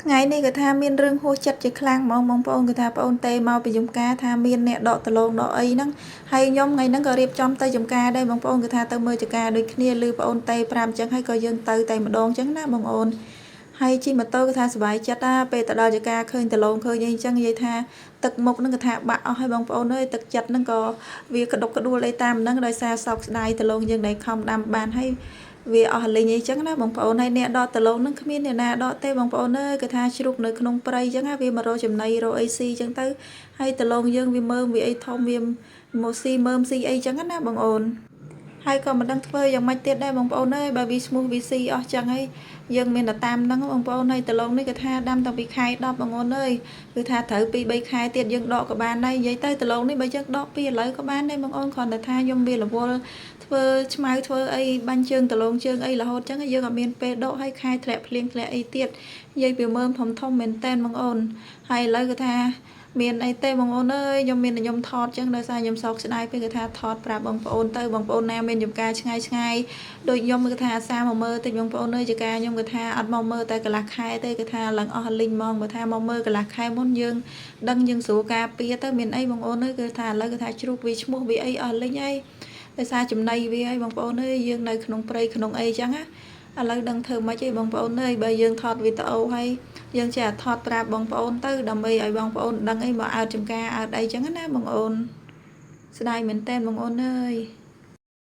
ថ្ងៃនេះគឺថាមានរឿងហួសចិត្តជាខ្លាំងហ្មងបងប្អូនគឺថាប្អូនទេមកពីចំការថាមានអ្នកដកដលងដកអីហ្នឹងហើយខ្ញុំថ្ងៃហ្នឹងក៏រៀបចំទៅចំការដែរបងប្អូនគឺថាទៅមើលចំការដូចគ្នាឬប្អូនទេប្រាប់អញ្ចឹងហើយក៏យើងទៅតែម្ដងអញ្ចឹងណាបងអូនហើយជិះម៉ូតូគឺថាសប្បាយចិត្តណាពេលទៅដល់ចការឃើញដលងឃើញអីអញ្ចឹងនិយាយថាទឹកមុខហ្នឹងគឺថាបាក់អស់ហើយបងប្អូនអើយទឹកចិត្តហ្នឹងក៏វាក្តុកក្តួលអីតាមហ្នឹងដោយសារសោកស្ដាយដលងយើងដែលខំដាំបានហើយវាអស់លីងអីចឹងណាបងប្អូនហើយអ្នកដកដលងនឹងគ្មានអ្នកណាដកទេបងប្អូនអើយគឺថាជ្រូកនៅក្នុងព្រៃចឹងណាវាមករកចំណីរកអីស៊ីចឹងទៅហើយដលងយើងវាមើមវាអីធំវាមកស៊ីមើមស៊ីអីចឹងណាបងអូនហើយក៏មិនដឹងធ្វើយ៉ាងម៉េចទៀតដែរបងប្អូនអើយបើវាឈ្មោះវាស៊ីអស់ចឹងហើយយើងមានតែតាមហ្នឹងបងប្អូនហើយដលងនេះគឺថាដាំតាំងពីខែ10បងប្អូនអើយគឺថាត្រូវ2 3ខែទៀតយើងដកក៏បានដែរនិយាយទៅដលងនេះបើយើងដកពីឥឡូវក៏បានដែរបងប្អូនគ្រាន់តែថាខ្ញុំវារវល់ធ្វើឆ្មៅធ្វើអីបាញ់ជើងដលងជើងអីរហូតចឹងយើងអត់មានពេលដកហើយខែធ្លាក់ភ្លៀងធ្លាក់អីទៀតនិយាយពីមើមធំធំមែនតែនបងប្អូនហើយឥឡូវគឺថាមានអីទេបងប្អូនអើយខ្ញុំមានតែខ្ញុំថតចឹងដោយសារខ្ញុំសោកស្ដាយពេកគឺថាថតប្រាប់បងប្អូនទៅបងប្អូនណាមានចំការឆ្ងាយឆ្ងាយដូចខ្ញុំគឺថាអាសាមកមើលតិចបងប្អូនអើយចំការខ្ញុំគឺថាអត់មកមើលតែកន្លះខែទេគឺថាឡើងអស់លីងហ្មងបើថាមកមើលកន្លះខែមុនយើងដឹងយើងស្រួលការពារទៅមានអីបងប្អូនអើយគឺថាឥឡូវគឺថាជ្រូកវាឈ្មោះវាអីអស់លីងអីដោយសារចំណៃវាអីបងប្អូនអើយយើងនៅក្នុងព្រៃក្នុងអីចឹងណាឥឡូវដឹងធ្វើម៉េចអីបងប្អូនអើយបើយើងថតវីដេអូហើយយើងចេះថតប្រាប់បងប្អូនទៅដើម្បីឲ្យបងប្អូនដឹងអីមកអើតចំការអើតអីចឹងណាបងអូនស្ដាយមែនតើបងអូនអើយ។